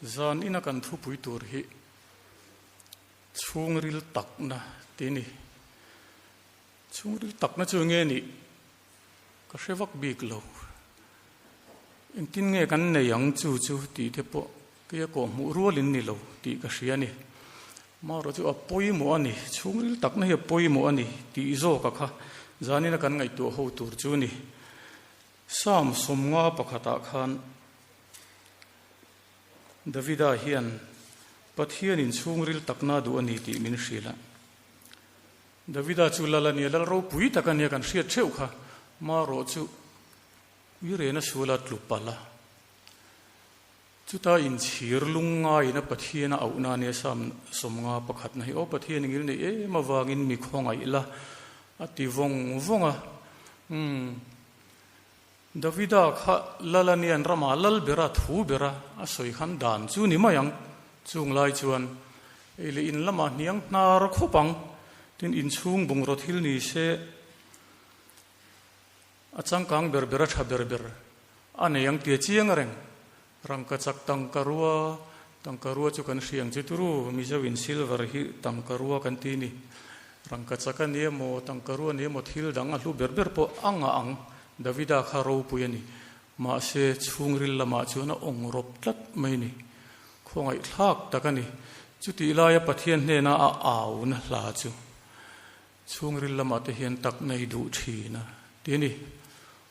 Zan ina kan thupui tur hi chhungril takna tih a ni. Chhungril takna chu nge nih ka hre vak bik lo. Engtin nge kan nei ang chu chu tih te pawh keia kawh hmuh rualin ni lo tih ka hria a ni. Marawh chu a pawimawh a ni, chhungril takna hi a pawimawh a ni tih zawka kha zanina kan ngaihtuah ho tur chu a ni. Psalm 50 pakhatah khan Davida hian Pathianin chhungril takna duh a ni tih min hrilh a. Davida chu lal a nia, lal ropui tak a nia kan hriat theuh kha. Marawh chu uirena suala tlu palh a. Chuta inchhir lung ngaiin a Pathian a auhna a nia Psalm 50 pakhatna hi, Aw Pathian i ngil nei em avangin mi khawngaih la a ti vawng vawng a. Umm. Davida kha lal a nian ramah lal bera thu bera a sawi khan dan chu ni mai ang. Chung lai chuan ei leh in lamah hniang hnar khawp ang. Tin, inchhung bungraw thil ni se a changkang ber ber a tha ber ber a nei ang tia chiang reng. Rangkachak tangkarua, tangkarua chu kan hria ang che turu, Mizo in silver hi tangkarua kan ti ni. Rangkachak a ni emaw, tangkarua a ni emaw thil dang a hlu ber ber pawh a ngah ang, Davida kha ropui a ni. Mahse, chhungril lamah chuan a awng rawp tlat mai ni. Khawngaihthlak tak a ni. Chutih laia Pathian hnena a auna hla chu chhungril lamah te hian tak nei duh thin a ti a ni.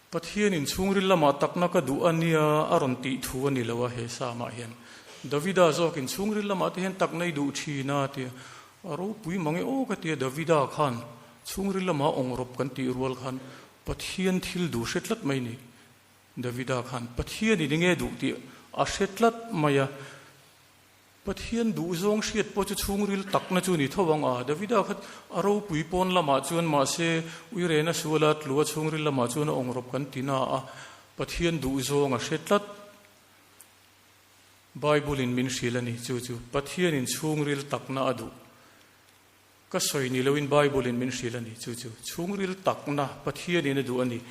Pathianin chhungril lamah takna ka duh a nia a rawn tih thu a ni lo a he Psalm-ah hian. Davida zawkin chhungril lamah te hian tak nei duh thin a tia a ropui mang e aw ka tia Davida khan chhungril lamah awng rawp kan tih rual khan Pathian thil duh hre tlat mai ni. Davida khan Pathianin enge duh tih a hre tlat mai a. Pathian duhzawng hriat pawh chu chhungril takna chu ni tho ang a, Davida kha a ropui pawn lamah chuan mahse uirena suala tlua chhungril lamah chuan a awngrawp kan ti na a, Pathian duhzawng a hre tlat. Bible in min hrilh a ni, chu chu Pathianin chhungril takna a duh. Ka sawi ni loin Bible in min hrilh a ni, chu chu chhungril takna Pathianin a duh a ni.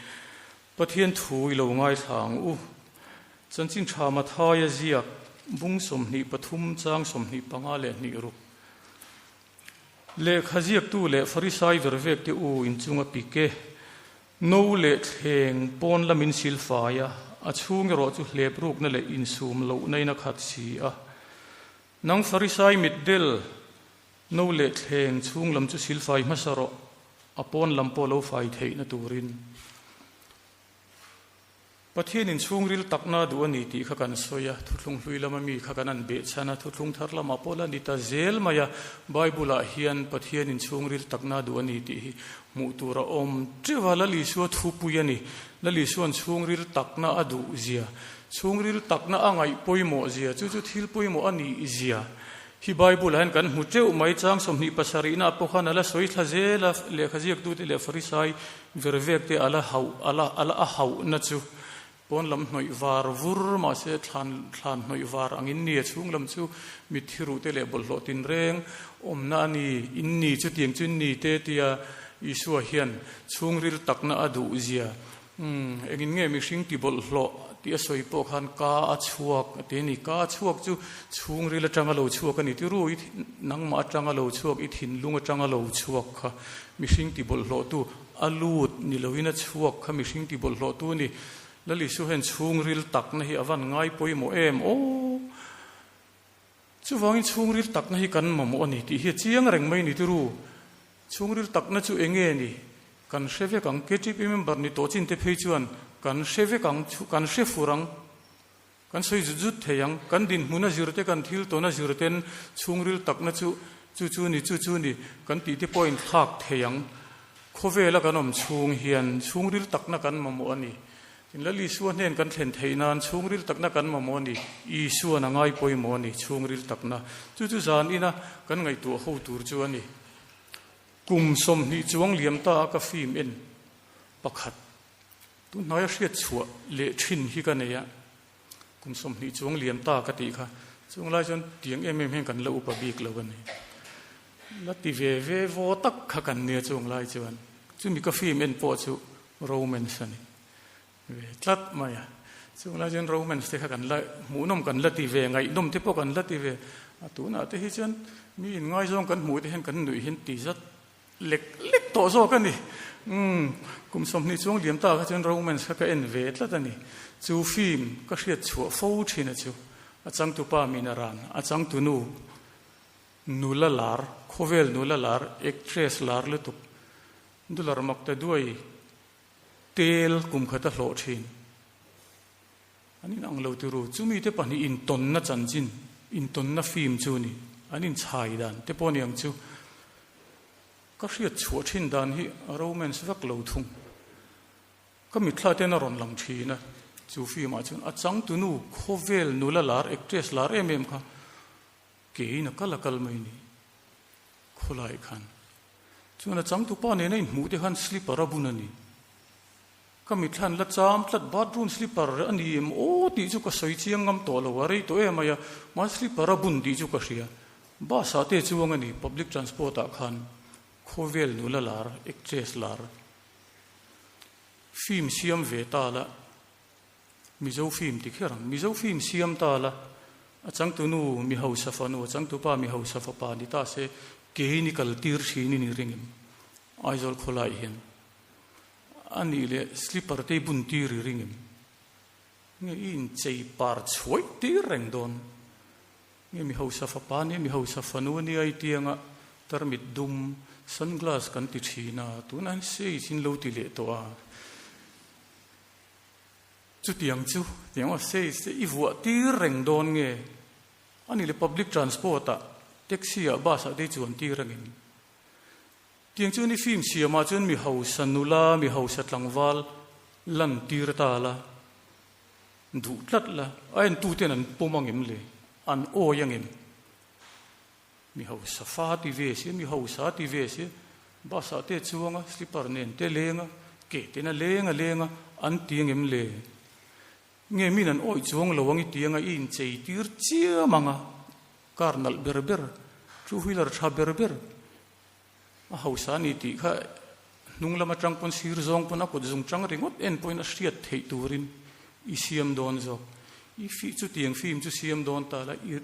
Pathian thu i lo ngaithla ang u. Chanchin tha Mathaia ziak bung 23 chang 25 leh hnih ruk. Lehkha ziaktu leh Farisai vervek te u inchunga pik e. No leh thleng pawn lamin silfai a, a chhung erawh chu hlep rukna leh insum lohna in a khat si a. Nang Farisai mitdel No leh thleng chhung lam chu silfai hmasa rawh, a pawn lam pawh lo fai theihna turin. Pathianin chhungril takna a duh a ni tih kha kan sawi a, thuthlung hlui lama mi kha kan an behchhan a, thuthlung thar lamah pawh la ni ta zel mai a, Bible-ah hian Pathianin chhungril takna a duh a ni tih hi hmuh tur a awm teuh a, Lal Isua thupui a ni. Lal Isua'n chhungril takna a duh zia, chhungril takna a ngaih pawimawh zia, chu chu thil pawimawh a nih zia Hi Bible-ah hian kan hmu teuh mai, chang 27 na pawh khan a la sawi thla zel a, lehkha ziaktute leh Farisai vervekte a la hauh, a la, a la a hauhna chu pawn lam hnawih var vur mahse thlan, thlan hnawih var angin ni a, chhung lam chu mitthi ruhte leh bawlhhlawh tinreng awmna a ni, in ni chutiang chu in ni te tia Isua hian chhungril takna a duh zia. Umm, engin nge mihring ti bawlhhlawh tih a sawi pawh khan ka a chhuak a ti a ni. Ka a chhuak chu chhungril atanga lo chhuak a ni. Tiru, i nangmah atanga lo chhuak, i thinlung atanga lo chhuak kha mihring ti bawlhhlawhtu a lut ni loin a chhuak kha mihring ti bawlhhlawhtu a ni. Lal Isu hian chhungril takna hi a van ngai pawimawh em aw! Chuvangin chhungril takna hi kan mamawh a ni tih hi a chiang reng mai a ni tiru. Chhungril takna chu eng nge ni? Kan hre vek ang. KTP member ni tawh chin te phei chuan kan hre vek ang, kan hre fur ang, kan sawi zut zut thei ang. Kan dinhmun a zir te, kan thil tawn a zir ten chhungril takna chu chu chu ni, chu chu ni kan tih te pawh a inthlak thei ang. Khawvela kan awm chhung hian chhungril takna kan mamawh a ni. Tin, Lal Isua hnen kan thlen theih nan chhungril takna kan mamawh a ni. Isuan a ngai pawimawh a ni, chhungril takna. Chu chu zan ina kan ngaihtuah ho tur chu a ni. Kum 20 chuang liam ta a ka film en pakhat tunhnaia hriat chhuah leh thin hi ka nei a. Kum 20 chuang liam ta ka tih kha chung lai chuan tiang em em hian kan la upa bik lo a ni. La ti ve ve vaw tak kha kan nia chung lai chuan. Chumi ka film en pawh chu romance a ni. Ve tlat mai a. Chung lai chuan romance te kha kan la hmuhnawm kan la ti ve, ngaihnawm te pawh kan la ti ve. A tunah te hi chuan mi inngaizawng kan hmuh te hian kan nuih hian ti zat lek lek tawh zawk a ni. Umm, kum 20 chuang liam ta kha chuan romance kha ka en ve tlat a ni. Chu film ka hriat chhuah fo thin a chu. A changtupa min a ran, a changtunu nula lar, khawvel nula lar, actress lar lutuk, dollar mak ta duai tel kum khat a hlawh thin. An inang lo tiru, chumite pahnih intawnna chanchin, intawnna film chu ni, an inchhai dan te pawh niang chu. Ka hriat chhuah thin dan hi a romance vak lo thung. Ka mitthla ten a rawn lang thin a, chu film ah chuan a changtunu khawvel nula lar, actress lar em em kha keiin a kal a kal mai ni khawlai khan. Chuan a changtupa nena inhmuh te khan slipper a bun a ni. Ka mitthlan la cham tlat, bathroom slipper a ni em aw tih chu ka sawi chiang ngam tawh lo, a rei tawh em mai a, mahse slipper a bun tih chu ka hria. Bus ah te chuang a ni, public transport ah khan khawvel nula lar, actress lar, film siam ve ta la, Mizo film ti kher ang, Mizo film siam ta la, a changtunu mi hausa fanu, a changtupa mi hausa fapa ni ta se, kei ni kal tir thin i ni ring em? Aizawl khawlai hian. A nih leh slipper te i bun tir i ring em? Nge i inchei par chhuaih tir reng dawn? Nge mi hausa fapa nia mi hausa fanu ania i tianga tarmit dum, sunglass kan ti thin a, tunah hian shades in lo ti leh tawh a. Chutiang chu tiang aw shades te i vuah tir reng dawn nge? A nih leh public transport ah, taxi ah, bus ah te i chuan tir angin? Tiang chuan i film siamah chuan mi hausa nula, mi hausa tlangval lan tir ta la, duh tlat la, a entuten an pawm angem le, an awi angem? Mi hausa fa ti ve si, mi hausa ti ve si, bus ah te chuang a, slipper nen te leng a, ke ten a leng a leng a, an ti angem le? Nge min an awi chuang lo ang i ti anga i inchei tir chiam ang a, car nalh ber ber, two wheeler tha ber ber, A hausa a ni tih kha hnung lam atang pawn sir zawng pawn a kut zung chang ringawt en pawhin a hriat theih turin i siam dawn zawk. I fi chutiang film chu siam dawn ta la i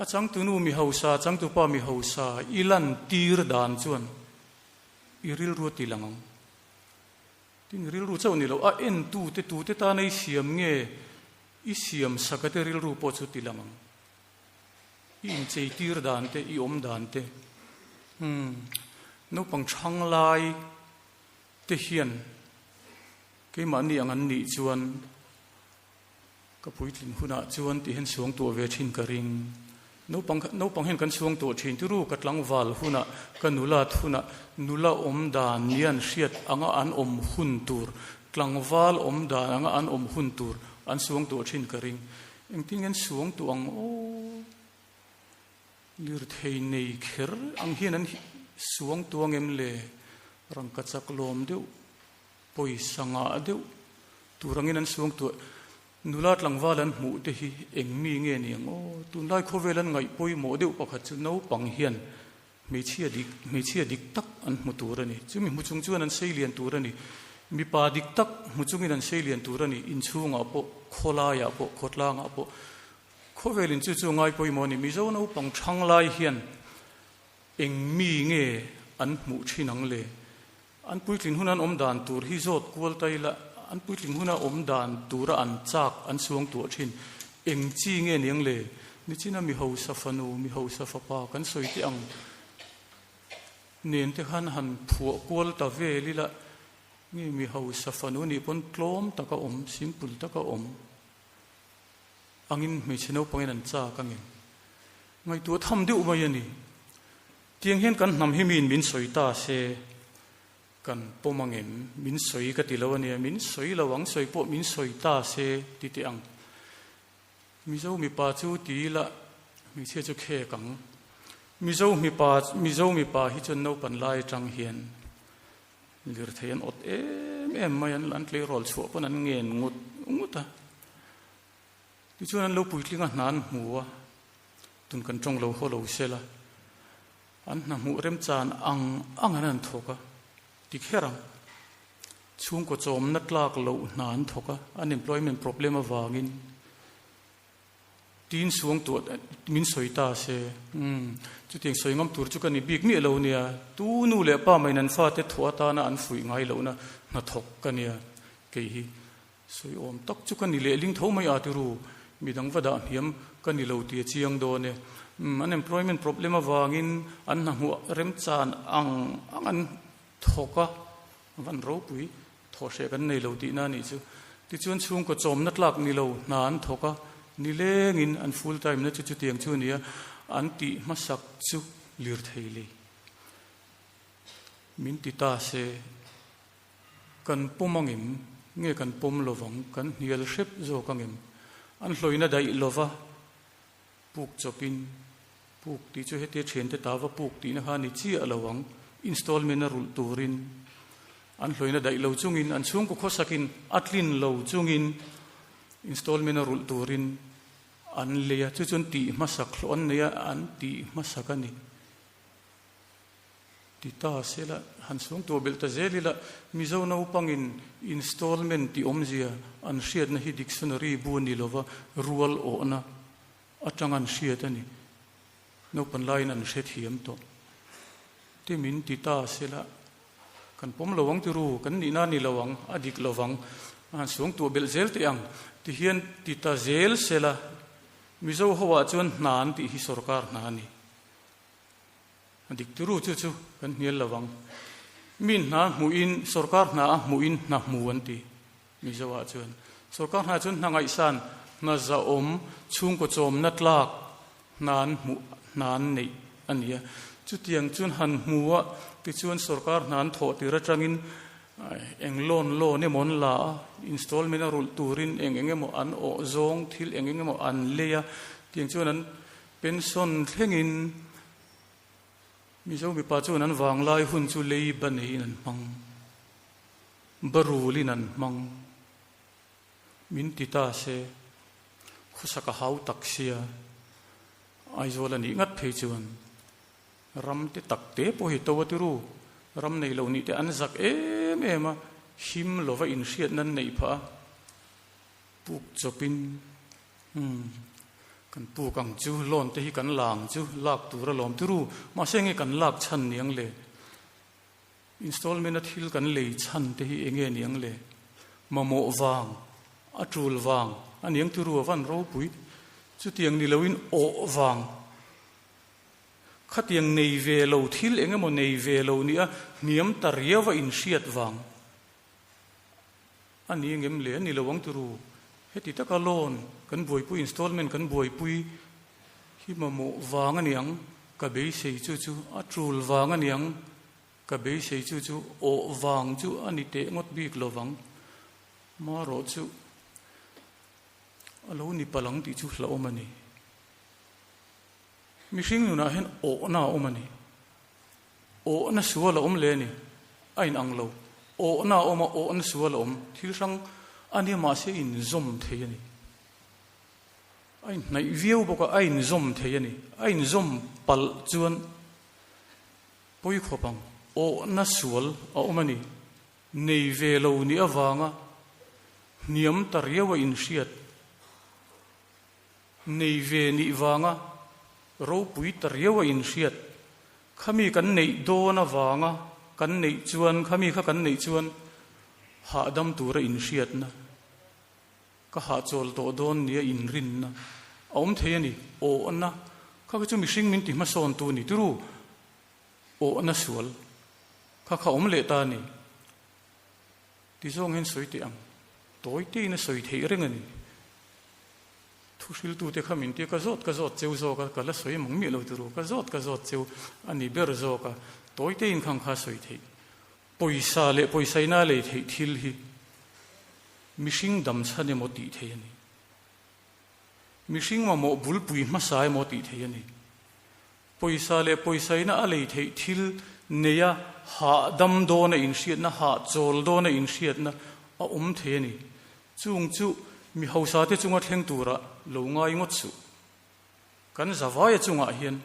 a changtunu mi hausa changtupa mi hausa i lan tir dan chuan i rilru a ti lang ang. Tin rilru chauh ni lo a entu te tute tana i siam nge i siam saka te rilru pawh chu ti lang ang. I inchei tir dan te, i awm dan te, umm, naupang chhang lai te hian keimahni ang an nih chuan ka puitlin hunah chuan tih hian suang tuah ve thin ka ring. Naupang naupang hian kan suang tuah thin tiru ka tlangval hunah, ka nulat hunah nula awm dan nian hriat anga an awm hun tur, tlangval awm dan anga an awm hun tur an suang tuah thin ka ring. Engtin nge an suang tuah ang aw? Lirthei nei kher ang hian an suang tuah ang em le? Rangka chak lawm deuh, pawisa ngah deuh tur angin an suang tuah. Nula tlangval an hmuh te hi eng mi nge ni ang aw? Tunlai khawvel an ngaih pawimawh deuh pakhat chu naupang hian hmeichhia dik, hmeichhia dik tak an hmu tur a ni. Chumi hmu chung chuan an sei lian tur a ni. Mipa dik tak hmu chungin an sei lian tur a ni. Inchhungah pawh, khawlaiah pawh, khawtlangah pawh. Khawvelin chu chu ngai pawimawh a ni. Mizo naupang thang lai hian eng mi nge an hmuh thin ang le? An puitling huna an awm dan tur hi zawt kual ta ila, an puitling huna awm dan tura an chak, an suang tuah thin. Eng chi nge niang le? Nichina mi hausa fanu, mi hausa fapa kan sawi teh ang nen te khan han phuah kual ta vel ila, nge mi hausa fanu nih pawn tlawm taka awm, simple taka awm angin hmeichhe naupangin an chak angem? Ngaihtuah tham deuh mai a ni. Tiang hian kan hnam hi miin min sawi ta se, kan pawm ang em? Min sawi ka ti lo a nia, min sawi lo ang, sawi pawh min sawi ta se ti teh ang. Mizo mipa chu ti ila, hmeichhia chu khek ang. Mizo mipa, Mizo mipa hi chuan naupan lai atang hian lirthei an awt em em mai, an an tleirawl chhuah pawn an ngen ngut ngut a. Tichuan an lo puitling a, hna an hmu a. Tun kan tawng lo haw lo sela, an hna hmuh remchan ang ang an han thawk a, ti kher ang. Chhungkaw chawmna tlak loh hna an thawk a, unemployment problem avangin tin suang tuah min sawi ta se. Umm, chutiang sawi ngam tur chu ka ni bik miah lo nia, tu nu leh pa maiin an fate thawh atana an fuih ngai lohna hnathawk ka nia, kei hi sawi awm tak chu ka ni lehling tho mai a tiru, midang va dah hniam ka ni lo tih a chiang dawn e. Umm, unemployment problem avangin an hna hmuh remchan ang ang an thawk a, Van ropui thawh hreh kan nei lo tihna a nih chu. Tichuan chhungkaw chawmna tlak ni lo hna an thawk a, nilengin an full time na chu chutiang chu a ni a, an tih hmasak chu lirthei lei min ti ta se kan pawm angem nge kan pawm lovang, kan hnial hrep zawk angem? An hlawina daih lova puk chawpin Puk tih chu hetia thiante ta va puk tihna kha a ni chiah lo ang. Installment a rulh turin an hlawina daih lo chungin, an chhungkaw khawsakin a tlin lo chungin installment a rulh turin an lei a, chu chuan tih hmasak hlawh an nei a, an tih hmasak a ni. Ti ta sela, han chhung tur belh ta zel ila, Mizo naupangin installment tih awmzia an hriatna hi dictionary bu a ni lova, rual awhna Atang an hriat a ni. Naupan laiin an hre thiam tawh. Ti min ti ta sela, kan pawm lo ang tiru, kan nihna a ni lo ang, a dik lo vang, a han suang tuah belh zel teh ang. Ti hian ti ta zel sela, Mizo ho ah chuan hna an tih hi sorkar hna a ni. A dik tiru chu chu kan hnial lo vang. Mi hna hmuhin, sorkar hna a hmuhin hna hmu an ti. Mizo ah chuan sorkar hna chuan hna ngaihsan, hna zahawm, chhungkaw chawmna tlak hna an hmuh, hna an neih a ni a. Chutiang chuan han hmu a, tichuan sorkar hna an thawh tir atangin eng loan loan emaw an la a, installment a rulh turin eng eng emaw an awh zawng, thil eng eng emaw an lei a, tiang chuan an pension thlengin Mizo mipa chuan an vanglai hun chu leiba neiin an hmang. Barulin an hmang. Min ti ta se, khawsak a hau tak sia, Aizawl a nih ngat phei chuan ram te tak te pawh hi to a ti ru, ram nei lo nih te an zak em em a, him lova inhriatna an neih phah a, puk chawpin umm kan puk ang chu, loan te hi kan la ang chu, lak tur a lawm ti ru, mahse enge kan lak chhan niang le? Installment a thil kan lei chhan te hi enge niang le? Mamawh vang, a tul vang a niang turu a van ropui. Chutiang ni loin awh vang. Khatiang nei ve lo thil eng emaw nei ve lo nia hniam ta riau a inhriat vang a ni engem le? A ni lo ang turu. Heti taka loan kan buaipui, installment kan buaipui hi mamawh vang a niang. Ka beisei chu chu a tul vang a niang. Ka beisei chu chu awh vang chu a ni teh ngawt bik lo vang. Marawh chu a lo ni palh ang tih chu hlauhawm a ni. Mihring nunah hian awhna a awm a ni. Awhna sual a awm le a ni. A inang lo. Awhna a awm a, awhna sual a awm. Thil hrang a nia mahse inzawm thei a ni. A inhnaih viau bawk a, a inzawm thei a ni. A inzawm palh chuan pawi khawp ang. Awhna sual a awm a ni. Nei ve lo nih avanga hniam ta riau a inhriat. Nei ve nih vanga ropui ta riau a inhriat. Khami kan neih dawn avanga kan neih chuan, khami kha kan neih chuan hahdam tura inhriatna. Ka hahchawl tawh dawn nia inrinna a awm thei a ni. Awhna kha kha chu mihring min ti hmasawntu a ni turu. Awhna sual kha kha awm leh ta a ni. Ti zawng hian sawi teh ang. Tawi tein a sawi theih reng a ni. Thu hriltute kha min tia ka zawt ka zawt cheu zawk a, ka la sawi mang miah lo turu. Ka zawt ka zawt cheu a ni ber zawk a. Tawi tein khang kha a sawi theih. Pawisa leh pawisaina lei theih thil hi mihring dam chhan emaw tih theih a ni. Mihring mamawh bulpui hmasa emaw tih theih a ni. Pawisa leh pawisaina a lei theih thil neia hahdam dawna inhriatna, hahchawl dawna inhriatna a awm thei a ni. Chung chu mi hausate chunga thleng tura lo ngai ngawt suh. Kan zavaia chungah hian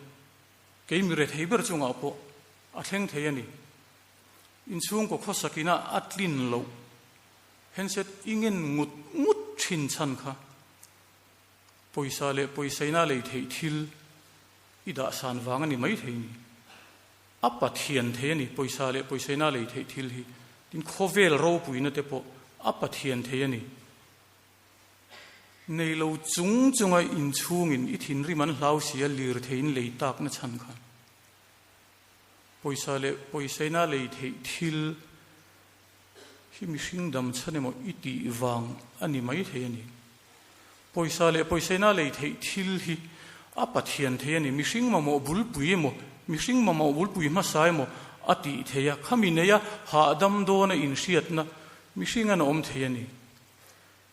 kei mi rethei ber chungah pawh a thleng thei a ni. Inchhungkaw khawsakina a tlin loh. Handset i ngen ngut ngut thin chhan kha pawisa leh pawisaina lei theih thil i dah san vang a ni mai thei ni. A Pathian thei a ni, pawisa leh pawisaina lei theih thil hi. Tin, khawvel ropuina te pawh a Pathian thei a ni. Nei lo chung chunga inchhungin i thinrim an hlau si a lirtheiin lei takna chhan kha. Pawisa leh pawisaina lei theih thil hi mihring dam chhan emaw i tih vang a ni mai thei a ni. Pawisa leh pawisaina lei theih thil hi a Pathian thei a ni. Mihring mamawh bulpui emaw, mihring mamawh bulpui hmasa emaw a tih thei a, khami neia hahdam dawna inhriatna mihring an awm thei a ni.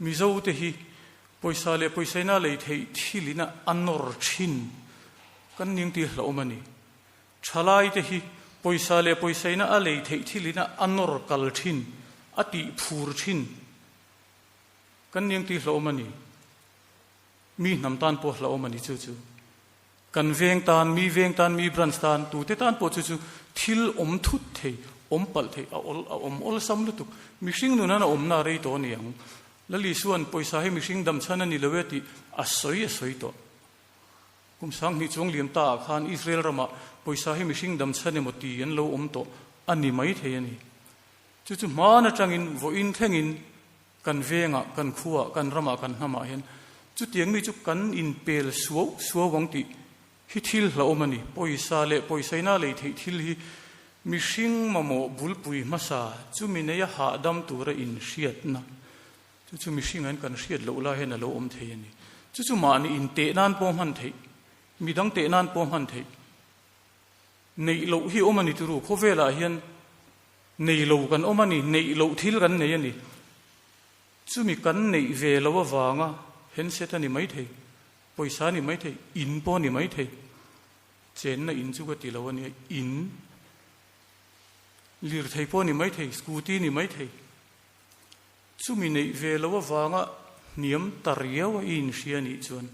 Mizo te hi pawisa leh pawisaina lei theih thilin a nawr thin kan ning tih hlauhawm a ni. Thalai te hi pawisa leh pawisaina a lei theih thilin a nawr kal thin, a tih phur thin kan ning tih hlauhawm a ni. Mi hnam tan pawh hlauhawm a ni chu chu. Kan veng tan, mi veng tan, mi branch tan, tute tan pawh chu chu thil awm thut thei, awm palh thei, a awl, a awm awlsam lutuk. Mihring nun an a awmna a rei tawh a ni ang. Lal Isua'n pawisa hi mihring dam chhan a ni lo e tih a sawi a sawi tawh. Kum sanghnih chuang liam ta ah khan Israel ramah pawisa hi mihring dam chhan emaw ti an lo awm tawh a ni mai thei a ni. Chu chu hman atangin vawiin thlengin Kan vengah, kan khuaah, kan ramah, kan hnamah hian chutiang mi chu kan inpel suau suau ang tih hi thil hlauhawm a ni. Pawisa leh pawisaina lei theih thil hi mihring mamawh bulpui hmasa chumi neia hahdam tura inhriatna chu chu mihringah hian kan hriat loh lai hian a lo awm thei a ni. Chu chu mahni inteh nan pawh hman theih, midang teh nan pawh hman theih neih loh hi awm a ni turu. Khawvelah hian Nei lo kan awm a ni, neih loh thil kan nei a ni. Chumi kan neih ve lo avanga handset a ni maithei, pawisa a ni maithei, in pawh a ni maithei. Chenna in chu ka ti lo a nia, in lirthei pawh a ni maithei, scooty a ni maithei. Chumi neih ve lo avanga hniam ta riau a i inhria a nih chuan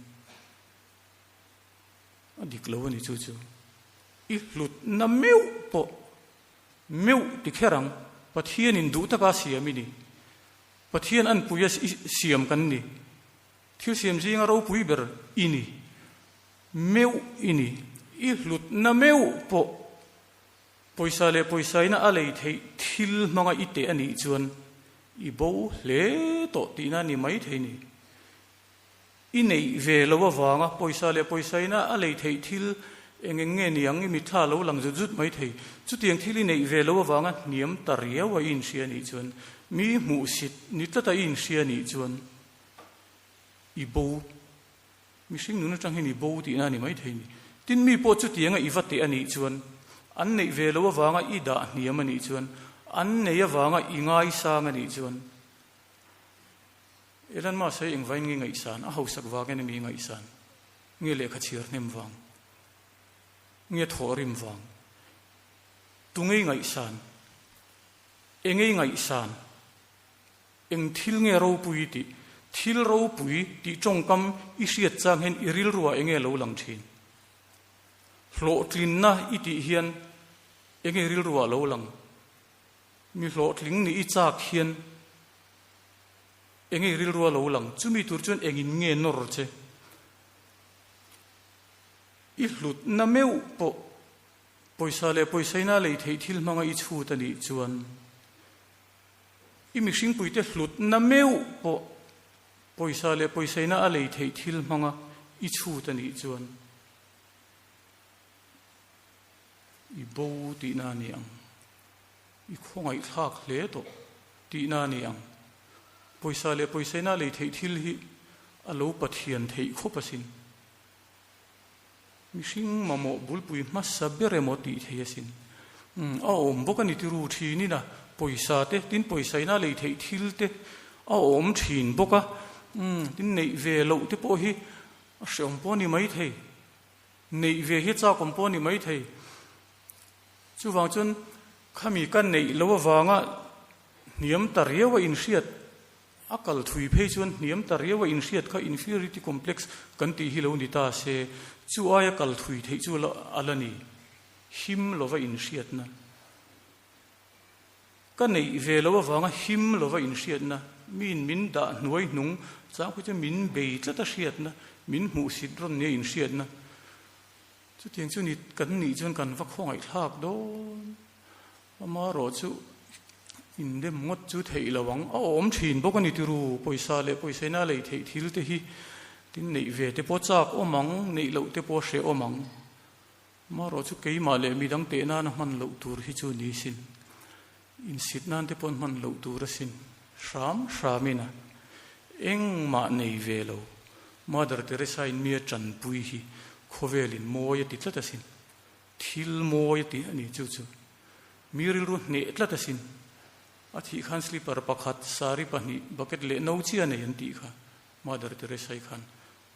a dik lo a ni chu chu. I hlutna meuh pawh Meuh ti kher ang, Pathianin duh taka siam i ni. Pathian anpuia siam kan ni. Thil siam zinga ropui ber i ni. Meuh i ni. I hlutna meuh pawh pawisa leh pawisaina a lei theih thil hmanga i teh a nih chuan i bo hle tawh tihna a ni mai thei ni. I neih ve lo avanga pawisa leh pawisaina a lei theih thil eng eng nge ni ang i mitthla lo lang zut zut mai thei. Chutiang thil i neih ve lo avanga hniam ta riau a i inhria nih chuan, mi hmuhsit ni tlata i inhria nih chuan i bo, mihring nun atang hian i bo tihna a ni mai thei ni. Tin, mi pawh chutianga i va teh a nih chuan, an neih ve lo avanga i dah hniam a nih chuan, an nei avanga i ngaisang a nih chuan, Elon Musk hi engvain nge ngaihsan? A hausak vangin a mi ngaihsan? Nge lehkha chhiar hnem vang? Nge thawhrim vang? Tungei ngaihsan? Engei ngaihsan? Eng thil nge ropui tih? Thil ropui tih tawngkam i hriat chang hian i rilruah enge lo lang thin? Hlawhtlinna i tih hian enge rilruah lo lang? Mi hlawhtling nih i chak hian Eng nge rilru a lo lang? Chumi tur chuan engin nge nawr che? I hlutna meuh pawh pawisa leh pawisaina lei theih thil hmanga i chhut a nih chuan i mihringpuite hlutna meuh pawh pawisa leh pawisaina a lei theih thil hmanga i chhut a nih chuan i bo tihna a ni ang. I khawngaihthlak hle tawh tihna a ni ang. Pawisa leh pawisaina lei theih thil hi a lo pathian theih khawp asin. Mihring mamawh bulpui hmasa ber emaw tih thei asin. A awm bawk a ni tiru thinin a, pawisa te, tin pawisaina lei theih thil te a awm thin bawk a, tin neih ve loh te pawh hi a hreawm pawh a ni maithei. Neih ve hi chak awm pawh a ni maithei. Chuvang chuan khami ka neih lo avanga hniam ta riau a inhriat, a kal thui phei chuan hniam ta riau a inhriat kha inferiority complex kan tih hi lo ni ta se, chu aia kal thui theih chu a la ni, him lova inhriatna. Ka neih ve lo avanga him lova inhriatna, miin min dah hnuai hnung chang pawh chuan min bei tlat a hriatna, min hmuhsit rawn nia inhriatna. Chutiang chu ni kan nih chuan kan va khawngaihthlak dawn. Amaherawh chu indem ngawt chu theih lo ang. A awm thin bawk a ni tiru, pawisa leh pawisaina lei theih thil te hi tin neih ve te pawh chak awm ang, neih loh te pawh hreh awm ang. Amaherawh chu keimah leh midang teh nana hman loh tur hi chu ni sin. Insit nan te pawh hman loh tur asin. Hram hramin a engmah nei ve lo. Mother Teresa in mi a tanpui hi khawvelin mawi a ti tlat asin. Thil mawi a ti a ni chu chu. Mi rilru hneh tlat asin. A thih khan slipper pakhat, sari pahnih, bucket leh no chiah nei an tih kha Mother Teresa-i khan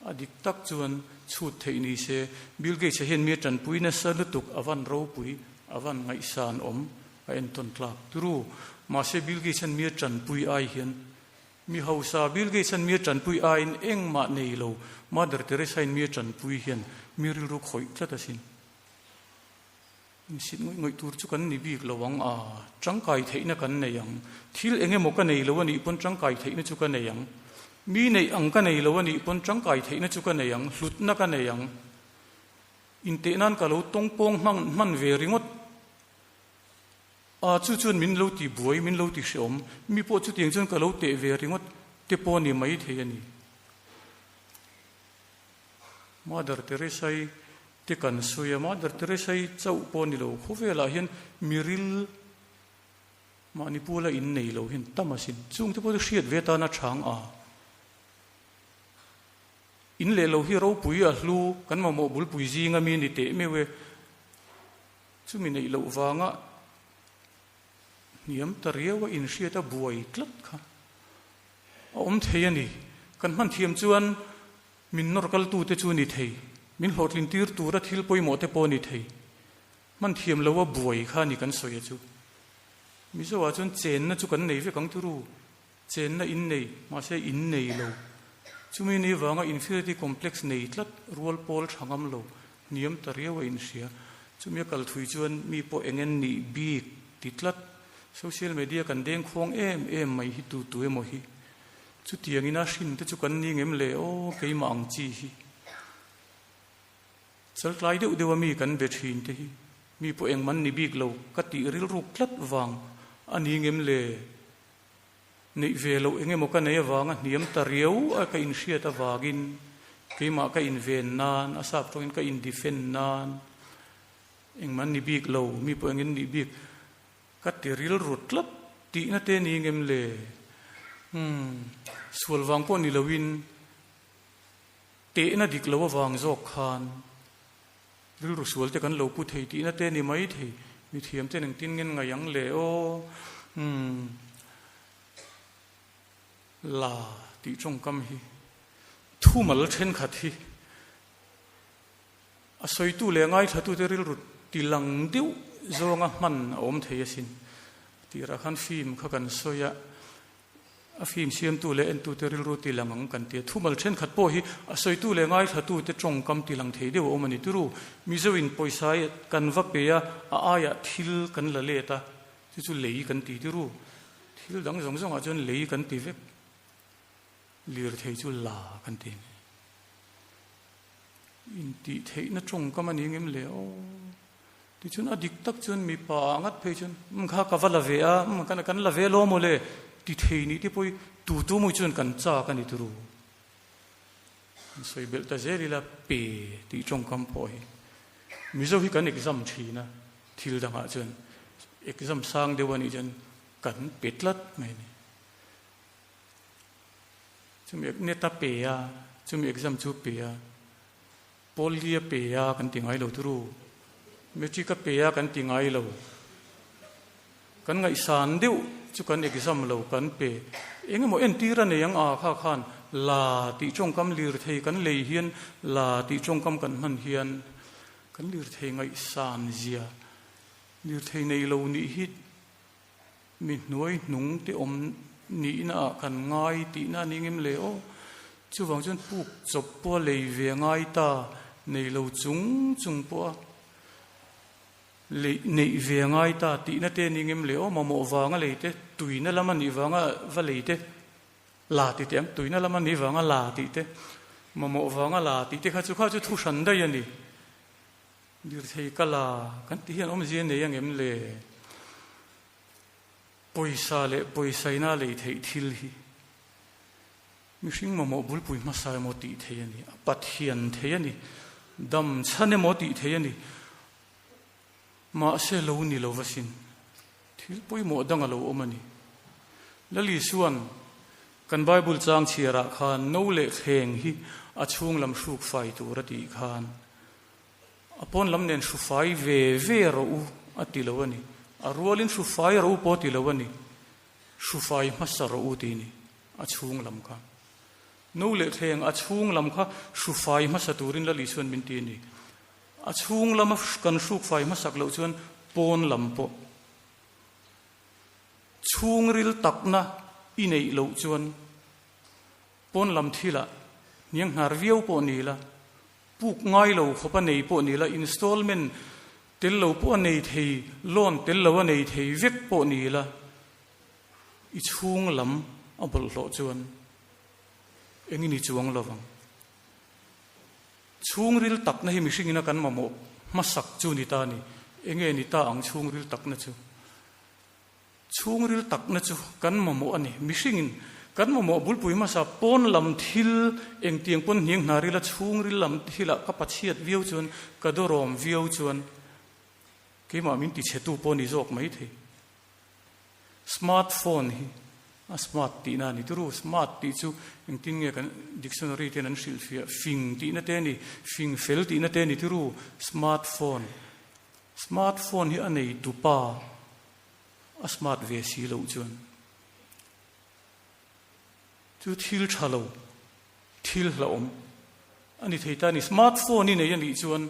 a dik tak chuan chhut theih ni se. Bill Gates-a hian mi a tanpui nasa lutuk a van ropui, a van ngaihsan awm, a entawn tlak turu. Mahse Bill Gates-a'n mi a tanpui ai hian Mi hausa Bill Gates-a'n mi a tanpui aiin engmah nei lo Mother Teresa-in mi a tanpui hian mi rilru khawih tlat asin. Insit ngawih ngawih tur chu kan ni bik lo ang a, tangkai theihna kan nei ang. Thil eng emaw ka nei lo a nih pawn tangkai theihna chu ka nei ang. Mi neih ang ka nei lo a nih pawn tangkai theihna chu ka nei ang, hlutna ka nei ang. Inteh nan ka lo tawngpawng hman hman ve ringawt. A, chu chuan min lo ti buai, min lo ti hreawm. Mi pawh chutiang chuan ka lo teh ve ringawt te pawh ni mai thei a ni. Mother Teresa-i te kan sawi a, Mother Teresa-i chauh pawh ni lo, khawvelah hian miril mahni pula in nei lo hian tam asin. Chung te pawh chu hriat ve tana chang a. In leh lo hi ropui a hlu, kan mamawh bulpui zinga mi ni teh meuh e. Chumi neih loh vanga hniam ta riau a inhriat a buai tlat kha a awm thei a ni. Kan hman thiam chuan min nawr kaltute chu ni thei, min hlawhtlin tir tura thil pawimawh te pawh ni thei. Hman thiam loa buai kha ni kan sawi a chu. Mizoah chuan chenna chu kan nei vek ang turu, chenna in nei, mahse in nei lo. Chumi ni vanga inferiority complex nei tlat rual pawl tha ngam lo, hniam ta riau a inhria. Chumi a kal thui chuan mi pawh eng en nih bik ti tlat. Social media kan deng khuang em em mai hi tu tu emaw hi. Chutiangin a hrin te chu kan ni ngem le aw keimah ang chi hi. Chaltlai deuh deuh a mi kan be thin te hi mi pawh eng man ni bik lo ka tih rilruk tlat vang a ni ngem le. Neih ve loh eng emaw ka nei avanga hniam ta riau a ka inhriat avangin keimah ka inven nan, a sap tawngin ka in defend nan, engmah an ni bik lo, mi pawh engin nih bik ka ti rilru tlat tihna te ni ngem le? Umm, sual vang pawh ni loin tehna dik lo avang zawk khan rilru sual te kan lo pu thei tihna te ni mai thei. Mi thiam ten engtin ngen ngaih ang le aw? Umm, la tih tawngkam hi thumal thenkhat hi a sawitu leh a ngaithlatute rilru tilang deuh zawnga hman a awm thei asin. Tirah khan film kha kan sawi a. A film siamtu leh entute rilru ti lang ang kan ti a, thumal thenkhat pawh hi a sawitu leh ngaithlatute tawngkam ti lang thei deuh a awm a ni. Turu, Mizoin pawisa kan va pe a, a aiah thil kan la let a, chu chu lei kan ti turu. Thil dang zawng zawngah chuan lei kan ti vek, lirthei chu la kan ti. Intih theihna tawngkam a ni ngem le aw. Tichuan a dik tak chuan mipa ah ngat phei chuan umm kha ka va la ve a, umm kan kan la ve lo maw le ti thei nih te pawh hi tu tu mawi chuan kan chak a ni turu. An sawi belh ta zel ila pe tih tawngkam pawh hi Mizo hi kan exam thin a, thil dangah chuan exam sang deuh a nih chuan kan pe tlat mai a ni. Chumi net a pe a, chumi exam chu pe a. Pawlli a pe a kan ti ngai lo turu. Matric a pe a kan ti ngai lo. Kan ngaihsan deuh chu kan exam lo kan pe. Eng emaw entir a nei ang a kha khan la tih tawngkam lirthei kan lei hian la tih tawngkam kan hman hian kan lirthei ngaihsan zia lirthei nei lo nih hi Mi hnuai hnung te awm nihna ah kan ngai tihna a ni ngem le aw. Chuvang chuan puk chawp pawh a lei ve ngai ta nei lo chung chung pawh a. Lei neih ve a ngai ta tihna te ni ngem le aw, mamawh vanga lei te, tuina lama nih vanga va lei te, la ti teh ang, tuina lama nih vanga la tih te, mamawh vanga la tih te kha chu kha chu thu hran daih a ni. Lirthei ka la kan tih hian awmzia nei angem le? Pawisa leh pawisaina lei theih thil hi mihring mamawh bulpui hmasa emaw tih theih a ni, a Pathian thei a ni, dam chhan emaw tih theih a ni. Mahse lo ni lo vasin thil pawimawh dang a lo awm a ni. Lalisuan kan Bible chang chhiarah khan no leh thleng hi a chhung lam hruk fai tur a tih khan a pawn lam nen hru fai ve ve rawh u a ti lo a ni. A rualin hru fai rawh u pawh a ti lo a ni. Hru fai hmasa rawh u tih a ni a chhung lam kha. No leh thleng a chhung lam kha hru fai hmasa turin Lalisuan min ti a ni. A chhung lama kan hruk fai hmasak loh chuan pawn lam pawh chhungril takna i neih loh chuan pawn lam thilah hniang hnar viau pawh ni la, puk ngai lo khawp a nei pawh ni la, installment tel lo pawh a nei thei, loan tel lo a nei thei vek pawh ni la, i chhung lam a bawlhhlawh chuan engin i chuang lo vang. Chhungril takna hi mihringin a kan mamawh hmasak chu ni ta a ni. Enge ni ta ang chhungril takna chu? Chhungril takna chu kan mamawh a ni. Mihringin kan mamawh bulpui hmasa pawn lam thil engtiang pawn hniang hna rila chhungril lam thilah ka pachhiat viau chuan, ka dawrawm viau chuan keimah min tichhetu pawh ni zawk maithei. Smart phone hi a smart tihna a ni turu. Smart tih chu engtin nge kan dictionary ten an hrilhfiah fing tihna te a ni, fing fel tihna te a ni turu. Smart phone, smart phone hi a nei tupa a smart ve si loh chuan chu thil tha lo, thil hlauhawm a ni thei ta a ni. Smart phone i nei a nih chuan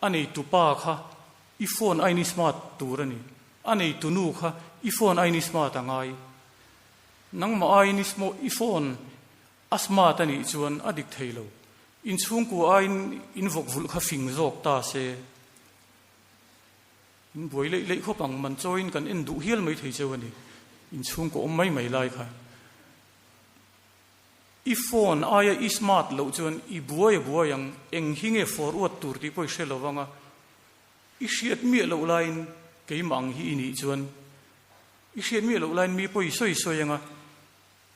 A neitupa kha i phone aini smart tur a ni. A neitunu kha i phone aini smart a ngai. Nangmah aiin i phone a smart a nih chuan a dik thei lo. Inchhungkua aiin in vawk vulh kha fing zawk ta se. In buai leih leih khawp ang, man chawiin kan en duh hial mai thei cheu a ni. Inchhungkua awm mai mai lai kha. I phone aia i smart loh chuan i buai a buai ang, eng hi nge forward tur tih pawh i hre lo vang a, i hriat miah loh laiin keimah ang hi i nih chuan i hriat miah loh laiin mi pawh i sawi sawi ang a,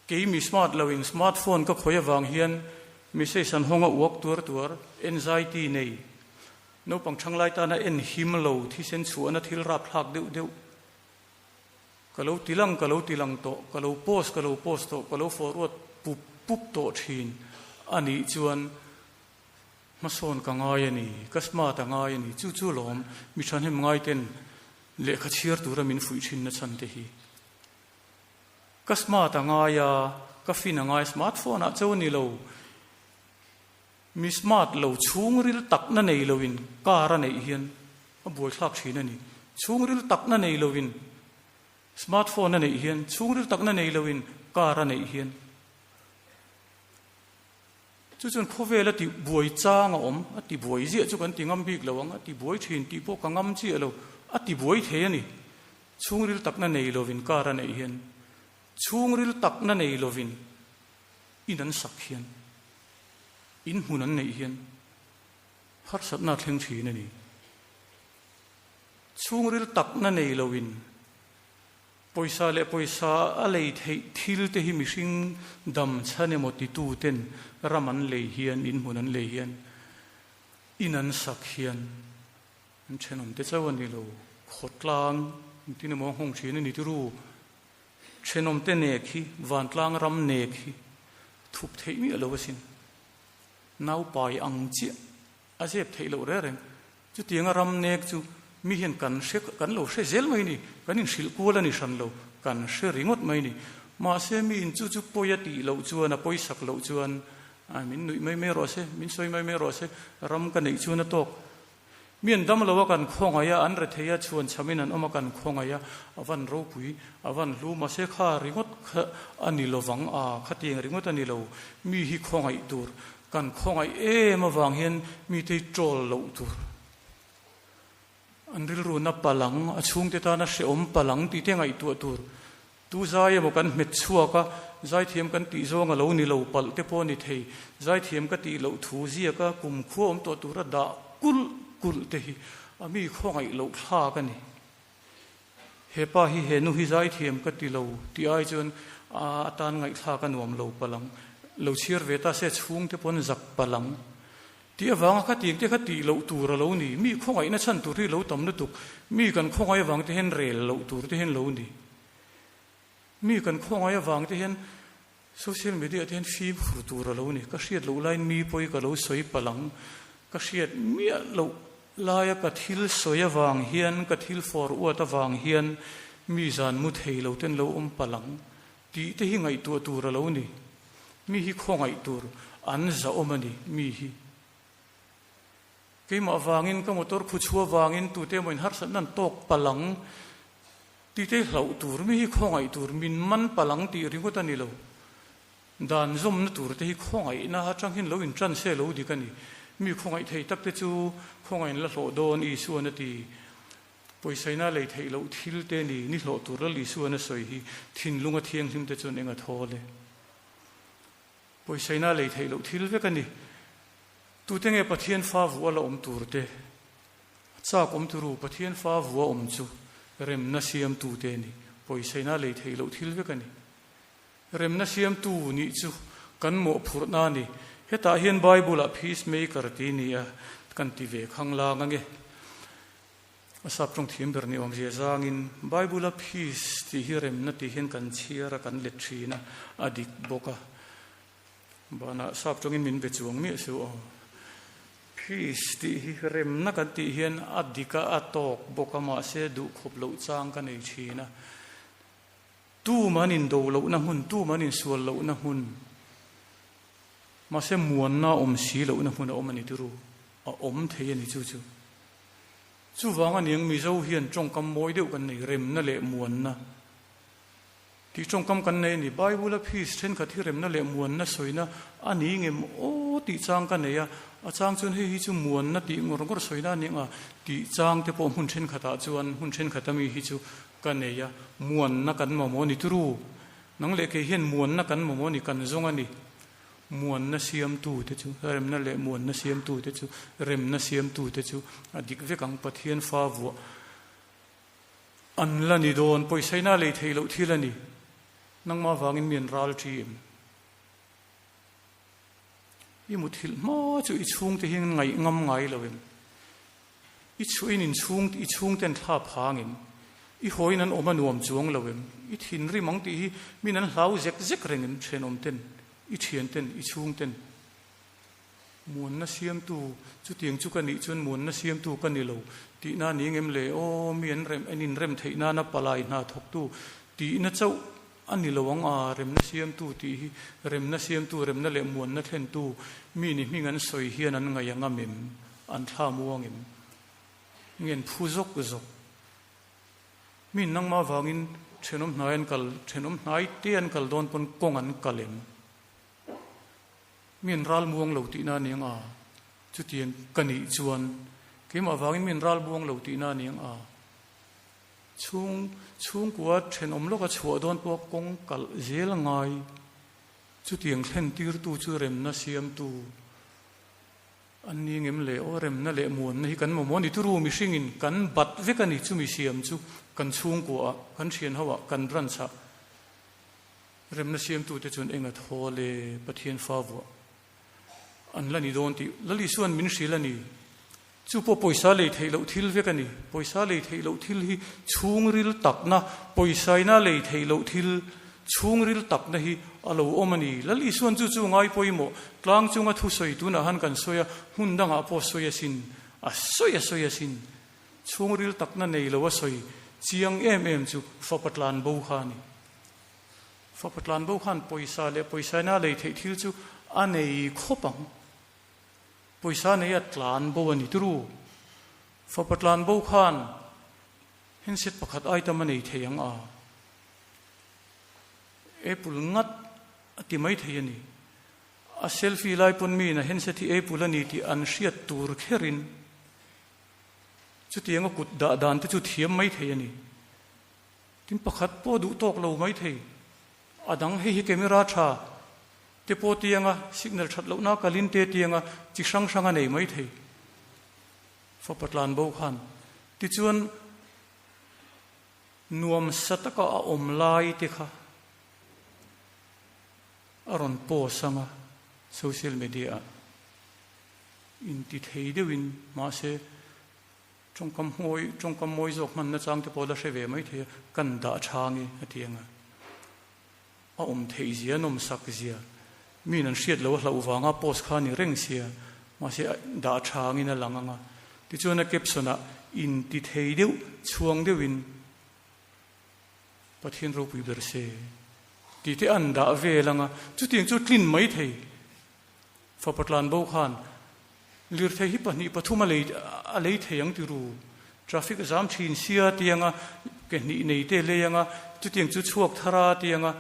kei mi smart lo in smart phone ka khawih avang hian message an hawng a uak tuar tuar, anxiety nei, naupang thanglai tana en him lo, thisen chhuahna thil rapthlak deuh deuh. Ka lo ti lang, ka lo ti lang tawh, ka lo post, ka lo post tawh, ka lo forward pup pup tawh thin a nih chuan hmasawn ka ngai a ni, ka smart a ngai a ni, chu chu lawm mi thahnem ngaiten lehkha chhiar tura min fuih thin na chhan te hi. Ka smart a ngai a, ka fin a ngai, smart phone ah cho a ni lo, mi smart lo chhungril takna nei loin car a neih hian A buaithlak thin a ni. Chhungril takna nei loin smartphone a neih hian, chhungril takna nei loin car a neih hian chu chuan khawvel a ti buai chang a awm, a ti buai ziah chu kan ti ngam bik lo ang, a ti buai thin tih pawh ka ngam chiah lo, a ti buai thei a ni. Chhungril takna nei loin car a neih hian, chhungril takna nei loin in an sak hian, in hmun an neih hian, Harsatna a thleng thin a ni. Chhungril takna nei loin pawisa leh pawisa a lei theih thil te hi mihring dam chhan emaw titu ten ram an lei hian, in hmun an lei hian, in an sak hian an thenawm te chauh a ni lo. Khawtlang engtin emaw a nghawng thin a ni tiru. Thenawm te nek hi, vantlang ram nek hi thup theih miah lo asin. Naupai ang chiah a zep theih loh reng reng. Chutianga ram nek chu mi hian kan hre, kan lo hre zel mai ni, kan inhrilh kual a ni hran lo, kan hre ringawt mai ni. Mahse mi in chu chu pawi a tih loh chuan, a pawisak loh chuan, min nuih mai mai rawh se, min sawi mai mai rawh se, ram ka neih chuan a tawk. Mi an dam lo a kan khawngaih a, an rethei a, chhuan chhamin an awm a kan khawngaih a, a van ropui, a van hlu, mahse kha ringawt kha a ni lovang a, khatiang ringawt a ni lo, mi hi khawngaih tur, kan khawngaih em avang hian mite hi troll loh tur. An rilru na palang, a chhungte tana hrehawm palang tih te ngaihtuah tur. Tu zai emaw kan hmet chhuak a, zaithiam kan tih zawng a lo ni lo palh te pawh a ni thei. Zaithiam ka tih loh thu ziak a, kumkhua awm tawh tura dah kulh kulh te hi a mi khawngaih loh thlak a ni. He pa hi he nu hi zaithiam ka ti lo tih ai chuan a tan ngaihthlak a nuam lo palh ang. Lo chhiar ve ta se chhungte pawn zak palh ang. Tih avanga kha tiang te kha tih loh tur a lo ni. Mi khawngaihna chhan tur hi lo tam lutuk. Mi kan khawngaih avang te hian rel loh tur te hian lo ni. Mi kan khawngaih avang te hian social media te hian fimkhur tur a lo ni. Ka hriat loh laiin mi pawi ka lo sawi palh ang. Ka hriat miah loh laia ka thil sawi avang hian, ka thil fawr uat avang hian mi zan mu thei lo ten lo awm palh ang. Tih te hi ngaihtuah tur a lo ni. Mi hi khawngaih tur an zahawm a ni, mi hi. Keimah vangin, ka motor khu chhua vangin tute emaw in harsatna an tawk palh ang tih te hi hlauh tur, mi hi khawngaih tur, min man palh ang tih ringawt a ni lo. Dan zawmna tur te hi khawngaihna atang hian lo intan se lo dik a ni. Mi khawngaih thei tak te chu khawngaih in la hlawh dawn Isuan a ti. Pawisaina lei theih loh thil te ni, ni hlawh tur Lal Isuan a sawi hi thinlunga thianghlim te chuan eng a thawl e. Pawisaina lei theih loh thil vek a ni. Tute nge Pathian fa vuah la awm tur te? A chak awm turu Pathian fa vuah awm chu remna siamtu te ni. Pawisaina lei theih loh thil vek a ni. Remna siamtu nih chu kan mawhphurhna a ni. Hetah hian Bible-ah peacemaker tih ni a kan ti ve khanglang ange. A sap tawng thiam ber ni awmzia zangin Bible-a peace tih hi remna tih hian kan chhiar a, kan let thin a, a dik bawk a. Banah sap tawngin min be chuang miah suh aw. Peace tih hi remna kan tih hian a dik a, a tawk bawk a, mahse duhkhawp loh chang ka nei thin a. Tum an indo lohna hmun, tum an insual lohna hmun, mahse muanna awm si lohna hmun a awm a ni turu, a awm thei a ni chu chu. Chuvang a niang Mizo hian tawngkam mawi deuh kan nei, remna leh muanna tih tawngkam kan nei a ni. Bible-a peace thenkhat hi remna leh muanna sawina a ni ngem aw tih chang ka nei a, a chang chuan hei hi chu muanna tih ngawr ngawr sawina a ni ang a tih chang te pawh hmun thenkhatah chuan hmun thenkhat ami hi chu ka nei a, muanna kan mamawh a ni turu. Nang leh kei hian muanna kan mamawh a ni, kan zawng a ni. Muanna siamtu te chu, remna leh muanna siamtu te chu, remna siamtu te chu a dik vek ang, Pathian fa vuah an la ni dawn, pawisaina lei theih loh thil a ni. Nangmah vangin mi an ral ṭi em? I muthilh hma chu i chhungte hian ngaih ngam ngai lo em? I chhuahin in chhung i chhungten thla phangin i hawiin an awm a nuam chuang lo em? I thinrim ang tih hi min an hlau zek zek reng em thenawm ten, i thian ten, i chhung ten? Muanna siamtu chutiang chu ka nih chuan muanna siamtu ka ni lo tihna ni ngem le? Aw, mi an rem an inrem theih nana palai hna thawktu tihna chauh a ni lo ang a, remna siamtu tih hi remna siamtu, remna leh muanna thlentu mi ni hming an sawi hian an ngaih ang a mem? An thla muang em? Nge an phu zawk zawk? Mi nangmah vangin thenawm hnai an kal, thenawm hnai te an kal dawn pawn kawng an kal em? Mi an ral muang lo tihna a ni ang a, chutiang ka nih chuan keimah vangin mi an ral muang lo tihna a ni ang a. Chhung, chhungkua thenawm lawka chhuah dawn pawha kawng kalh zel a ngai. Chutiang thlen tirtu chu remna siamtu An ni ngem le aw, remna leh muanna hi kan mamawh a ni. Turu mihringin kan bat vek a ni, chumi siam chu kan chhungkuaah, kan thian hoah, kan branch-ah remna siamtute chuan eng a thaw le Pathian fa vuah an la ni dawn tih Lal Isua'n min hrilh a ni. Chu pawh pawisa lei theih loh thil vek a ni. Pawisa lei theih loh thil hi chhungril takna, pawisaina lei theih loh thil Chhungril takna hi a lo awm a ni. Lal Isuan chu chu ngai pawimawh tlang chunga thusawi tunah han kan sawi a, hmun dangah pawh sawi asin, a sawi a sawi asin. Chhungril takna nei lo a sawi chiang em em chu fapa tlan bo kha a ni. Fapa tlan bo khan pawisa leh pawisaina lei theih thil chu a nei khawp ang. Pawisa nei a tlan bo a ni turu. Fapa tlan bo khan handset pakhat item a nei thei ang a. Apple ngat a ti mai thei a ni. A selfie lai pawn mi in a handset hi Apple a ni tih an hriat tur kherin. Chutianga kut dah dan te chu thiam mai thei a ni. Tin pakhat pawh duh tawk lo mai thei. A dang hei hi camera tha te pawh tianga signal that lohna kalin te tianga chi hrang hrang a nei mai thei. Fapa tlan bo khan tichuan nuam sa taka a awm lai te kha a rawn post anga social media ah inti thei deuhin mahse Tawngkam hmawi, tawngkam mawi zawk hmanna chang te pawh la hre ve mai thei a, kan dah tha nge a ti ang a. A awm theih zia, an awm sak zia, miin an hriat lo a hlauh vanga post kha a ni reng sia, mahse dah tha angin a lang ang a. Tichuan a caption ah inti thei deuh, chhuang deuhin Pathian ropui ber se tih te an dah vel ang a, chutiang chu tlin mai thei. Fapa tlanbo khan lirthei hi pahnih pathum a lei a lei thei ang ti ru. Traffic a zam thin sia tianga ke hnih nei te lei anga chutiang chu chhuak thar a tianga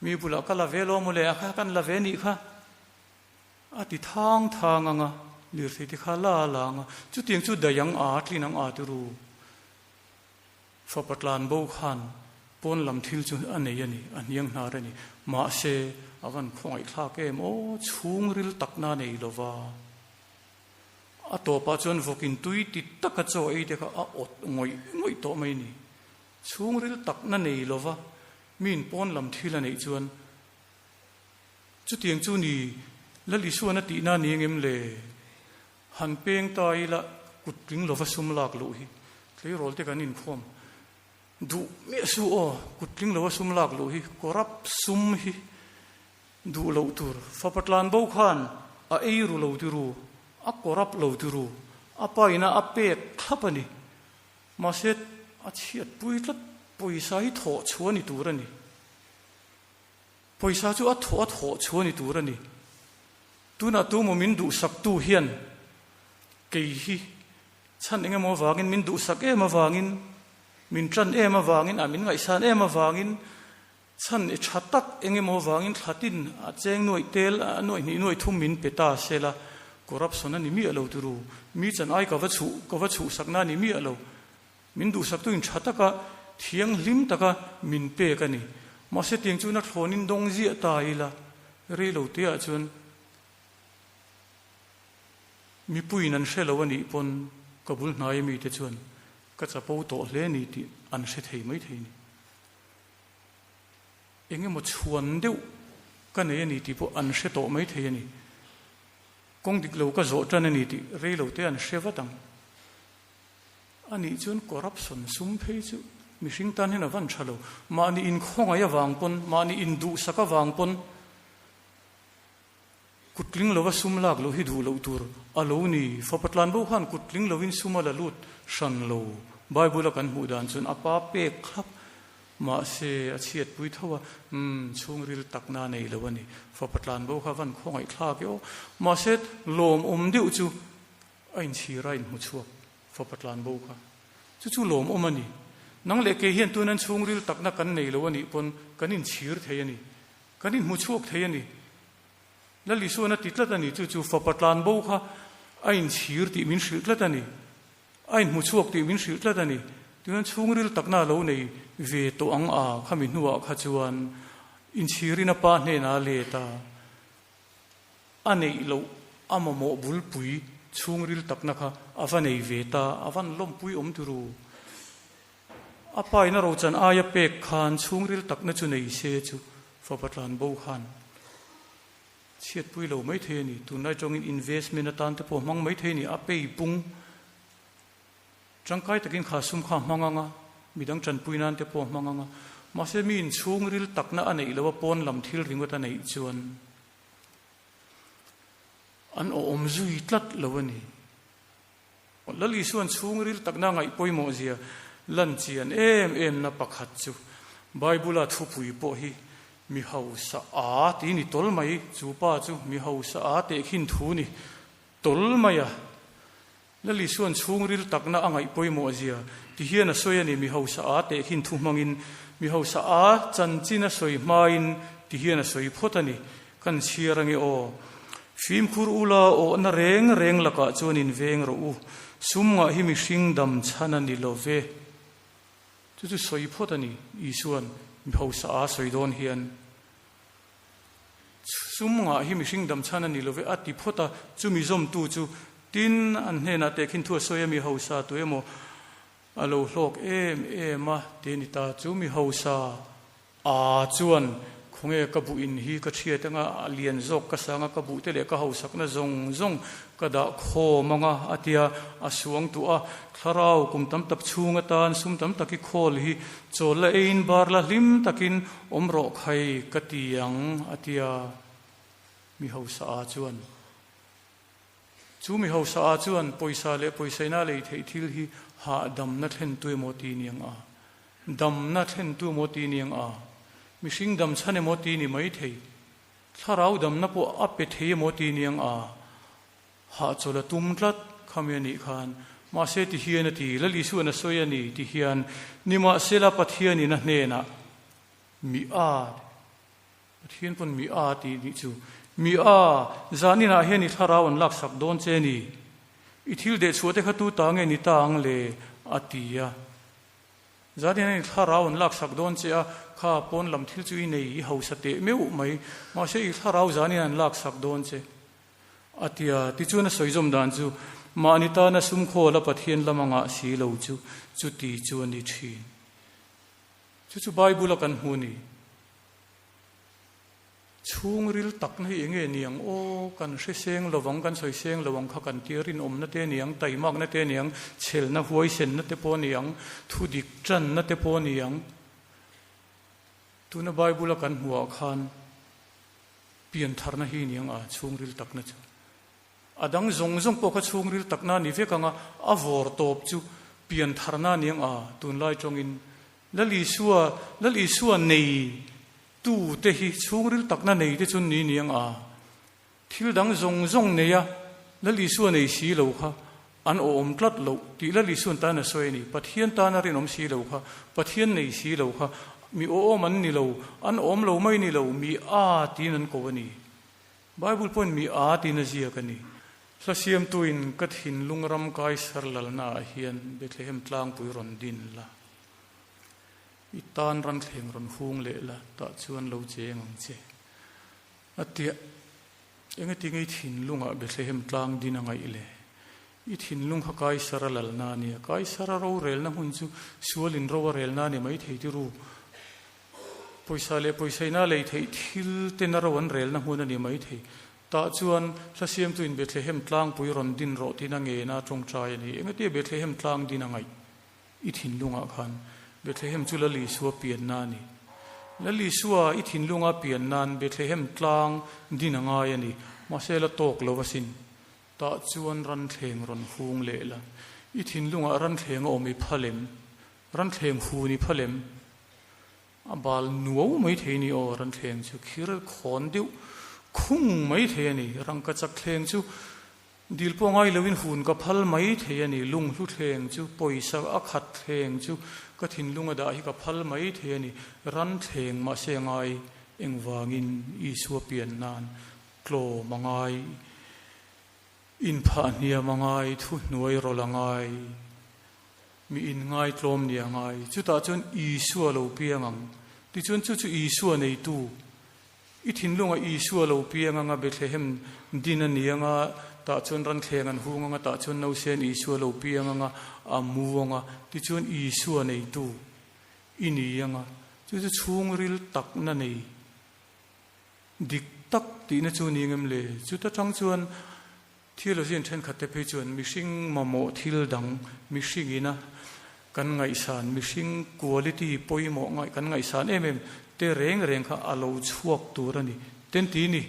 mi bulah ka la ve lo maw le a kha kan la ve nih kha a ti thang thang anga lirthei te kha la la anga chutiang chu daih ang a tlin ang a ti ru. Fapa tlanbo khan pawn lam thil chu a nei a ni, a hniang hnar a ni. Mahse, a van khawngaihthlak em aw, chhungril takna a nei lova. A tawpah chuan vawkin tui ti taka chaw ei te kha a awt ngawih ngawih tawh mai a ni. Chhungril takna nei lova miin pawn lam thil a neih chuan chutiang chu ni Lal Isuan a tihna a ni engem le? Han peng ta ila kut tling lova sum lak luh hi tleirawl te kan inkhawm duh miah su aw, kut tling lova sum lak luh hi corrupt sum hi duh loh tur. Fapa tlan bo khan a ei ru lo ti ru, a corrupt lo ti ru, a pa ina a pek thlap a ni. Mahse a chhiat pui tlat pawisa hi thawh chhuah ni tur a ni. Pawisa chu a thawh a thawh chhuah ni tur a ni. Tunah tumaw min duhsaktu hian kei hi chhan eng emaw avangin, min duhsak em avangin, min tan em avangin, a min ngaihsan em avangin, chhan i tha tak eng emaw avangin thlatin a cheng nuaih tel, a nuaih hnih nuaih thum min pe ta se la, corruption a ni miah lo turu. Mi chan ai ka va chhuh, ka va chhuhsakna a ni miah lo. Min duhsaktuin tha taka, thianghlim taka min pek a ni. Mahse tiang chuan a thlawnin dawng ziah ta ila, rei lo teah chuan mipuiin an hre lo a nih pawn ka bul hnaia mite chuan ka chapo tawh hle a ni tih an hre thei mai thei a ni. Eng emaw chhuan deuh ka nei a ni tih pawh an hre tawh mai thei a ni. Kawng dik lo ka zawh tan a ni tih rei lo te an hre vat ang. A nih chuan corruption sum phei chu mihring tan hian a van tha lo. Mahni inkhawngaih avang pawn, mahni induhsak avang pawn kutling lova sum lak loh hi duh loh tur a lo ni. Fapa tlanbo khan kutling lovin sum a la lut hran lo. Bible a kan hmuh dan chuan a pa pek thlap mahse a chhiatpui tho a, umm chhungril takna a nei lo a ni. Fapa tlanbo kha a van khawngaih thlak e aw. Mahse lawmawm deuh chu A inchhir a inhmu chhuak fapa tlan bo kha. Chu chu lawmawm a ni. Nang leh kei hian tunan chhungril takna kan nei lo a nih pawn kan inchhir thei a ni. Kan inhmu chhuak thei a ni. Lal Isuan a ti tlat a ni. Chu chu fapa tlan bo kha a inchhir tih min hrilh tlat a ni. A inhmu chhuak tih min hrilh tlat a ni. Tunan chhungril takna a lo nei ve tawh ang a khami hnuah kha chuan inchhirin a pa hnenah a let a. A neih loh a mamawh bulpui chhungril takna kha a va nei ve ta, a van lawmpui awm turu. A pa in a rochan aia pek khan chhungril takna chu nei se chu fapa tlan bo khan chhiatpui lo mai thei a ni. Tunlai tawngin investment atan te pawh hmang mai thei a ni, a pei pung tangkai takin kha sum kha hmang ang a, midang tanpui nan te pawh hmang ang a. Mahse mi inchhungril takna a neih loh a pawn lam thil ringawt a neih chuan An awm zui tlat lo a ni. Lal Isuan chhungril takna ngaih pawimawh zia lan chian em em na pakhat chu Bible-a thupui pawh hi mi hausa a ti ni tawl mai, chu pa chu mi hausa a tehkhin thu ni tawl mai a. Lal Isuan chhungril takna a ngaih pawimawh zia ti hian a sawi a ni, mi hausa a tehkhin thu hmangin, mi hausa a chanchin a sawi hmain ti hian a sawi phawt a ni. Kan chhiar ange aw. Fimkhur ula awhna reng reng lakah chuan in veng rawh u. Sum ngah hi mihring dam chhan a ni lo ve. Chu chu sawi phawt a ni, Isua'n mi hausa a sawi dawn hian. Sum ngah hi mihring dam chhan a ni lo ve a ti phawt a, chumi zawmtu chu tin an hnenah tehkhin thu a sawi a, mi hausa tu emaw a lo hlawk em em a ti a ni ta. Chu mi hausa a chuan khawnge ka buh in hi ka thiat anga a lian zawk ka sang a, ka buh te leh ka hausakna zawng zawng ka dah khawm anga a tia a suang tuah a, thlarau kum tam tak chhung atan sum tam tak i khawl hi chawl la eiin bar la hlim takin awm rawh khai ka ti ang a tia mi hausa a chuan. Chu mi hausa a chuan pawisa leh pawisaina lei theih thil hi hahdamna thlentu emaw ti niang a, damna thlentu emaw ti niang a, mihring dam chhan emaw ti ni mai thei, thlarau damna pawh a pe thei emaw ti niang a, hahchawl a tum tlat khami a nih khan. Mahse ti hian a ti, Lal Isuan a sawi a ni ti hian, nimahsela Pathianin a hnenah mi a, Pathian pawn mi a tih nih chu. Mi a, zaninah hian i thlarau an laksak dawn che ni. I thil dehchhuah te kha tu ta nge ni ta ang le? a ti a. Zaninah i thlarau an laksak dawn che a, kha pawn lam thil chu i nei, i hausa teh meuh mai. Mahse i thlarau zanin an laksak dawn che. A ti a. Tichuan a sawi zawm dan chu, Mahni tana sum khawl a Pathian lam anga si lo chu, chuti chu a ni thin. Chu chu Bible a kan hmu ni. Chhungril takna hi enge niang aw, kan hre seng lovang, kan sawi seng lo ang kha kan tia rinawmna te niang, taimakna te niang, chhelna huaisenna te pawh niang, thudik tanna te pawh niang. Tuna Bible a kan hmuhah khan piantharna hi niang a chhungril takna chu. A dang zawng zawng pawh kha chhungril takna a ni vek ang a, a vawr tawp chu piantharna niang a tunlai tawngin Lal Isua, Lal Isua nei tu te hi chhungril takna nei te chu ni niang a, thil dang zawng zawng nei a, Lal Isua nei si lo kha an awm tlat loh tih Lal Isuan tan a sawi a ni. Pathian tana rinawm si lo kha, Pathian nei si lo kha mi awm an ni lo, an awm lo mai ni lo, mi a tiin an ko a ni. Bible pawhin mi a tiin a ziak a ni. Hla siamtuin ka thinlung ram Kaisar lalnaah hian Bethlehem tlangpui rawn din la. I tan ranthleng rawn hung leh la, tah chuan lo cheng ang che. A tiah, Engati nge i thinlungah Bethlehem tlang din a ngaih le? I thinlung kha Kaisara lalna a nia. Kaisara rorelna hmun chu sualin ro a relna a ni mai thei tiru. Pawisa leh pawisaina lei theih thil tena ro an relna hmun a ni mai thei. Tah chuan hla siamtuin Bethlehem tlangpui rawn din rawh tiin a ngena tawngtai a ni. Engati Bethlehem tlang din a ngaih? I thinlungah khan Bethlehem chu Lal Isua pianna a ni. Lal Isua i thinlunga pian nan Bethlehem tlang din a ngai a ni. Mahse la tawk lo asin. Tah chuan ranthleng rawn hung leh la. I thinlungah ranthleng a awm i phal em? Ranthleng hun i phal em? A bal nuau mai thei ni aw ranthleng chu khir khawn deuh khung mai thei a ni. Rangkachak thleng chu Dil pawh ngai loin hun ka phal mai thei a ni, lunghlu thleng chu, pawisa a khat thleng chu ka thinlung a dah hi ka phal mai thei a ni, ran thleng mahse a ngai engvangin Isua pian nan tlawm a ngai, inphah hniam a ngai, thuhnuai rawlh a ngai, mi inngai tlawm ni a ngai, chutah chuan Isua lo piang ang, tichuan chu chu Isua neitu I thinlunga Isua lo piang anga Bethlehem din a ni anga, tah chuan ranthleng an hung anga, tah chuan nausen Isua lo piang anga, a mu anga, tichuan Isua neitu i ni anga, chu chu chhungril takna nei dik tak tihna chu ni ngem le? Chuta tang chuan theologian thenkhat te phei chuan mihring mamawh thil dang, mihringina kan ngaihsan, mihring quality pawimawh ngaih kan ngaihsan em em te reng reng kha a lo chhuak tur a ni. Ten ti ni,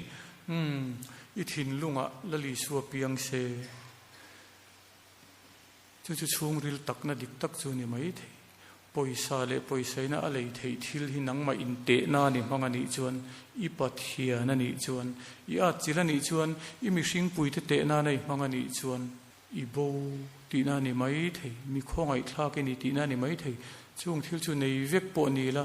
Umm, i thinlungah Lal Isua piang se. Chu chu chhungril takna dik tak chu ni mai thei. Pawisa leh pawisaina a lei theih thil hi nangmah intehna a ni hmang a nih chuan, i Pathian a nih chuan, i atchilh a nih chuan, i mihringpuite tehna a nei hmang a nih chuan, i bo tihna a ni mai thei, mi khawngaihthlak i ni tihna a ni mai thei. Chung thil chu nei vek pawh ni la.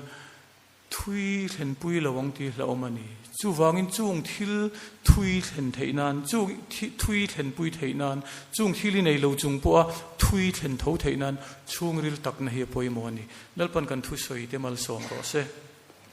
Thui thlenpui lo ang tih hlauhawm a ni. Chuvangin chung thil thui thlen theih nan, chung thui thlenpui theih nan, chung thil i nei lo chung pawha thui thlen tho theih nan chhungril takna hi a pawimawh a ni. Lalpan kan thusawi te malsawm rawh se.